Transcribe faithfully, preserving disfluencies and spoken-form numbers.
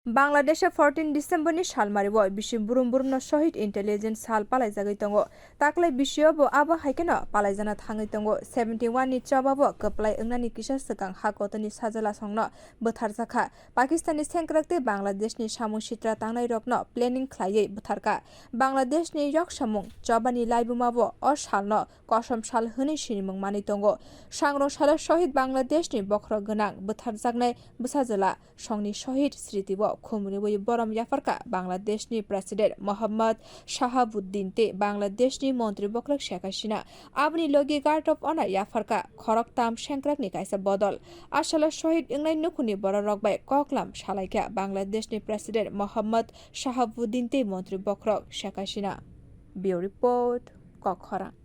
Bangladesh fourteen December ni salmari o bisi burum burum no Shohid Intelligence Sal palaijagwi tongo. Taklai bisio bo abo hai kheno palaijana thangwi tongo. Seventy one ni choba bo kwplai wngnani kisa swkang ha kotorni sajla songno bwtharjakha. Pakistan ni sengkrak tei Bangladesh ni samung sitra tangnai rokno planning khlaiwi bwtharkha. Bangladesh ni yok samung choba ni laibuma bo o salno kosom sal hwnwi sinimung manwi tongo. Sangrong salo Shohid Bangladesh ni bokhorok gwnang bwtharjaknai bwsajwla songni Shohid Sritio khum rwui borom yapharkha Bangladesh ni President Mohammad Shahabuddin tei Bangladesh ni Montri Bokhorok Sheikh Hasina. Aboni logi Guard of Honor yapharkha khoroktham sengkrak ni kaisa bodol. Asalo Shohid wngnai nukhungni bororok bai koklam salaikha Bangladesh ni President Mohammad Shahabuddin tei Montri Bokhorok Sheikh Hasina. Bureau Report, Kokkhorang.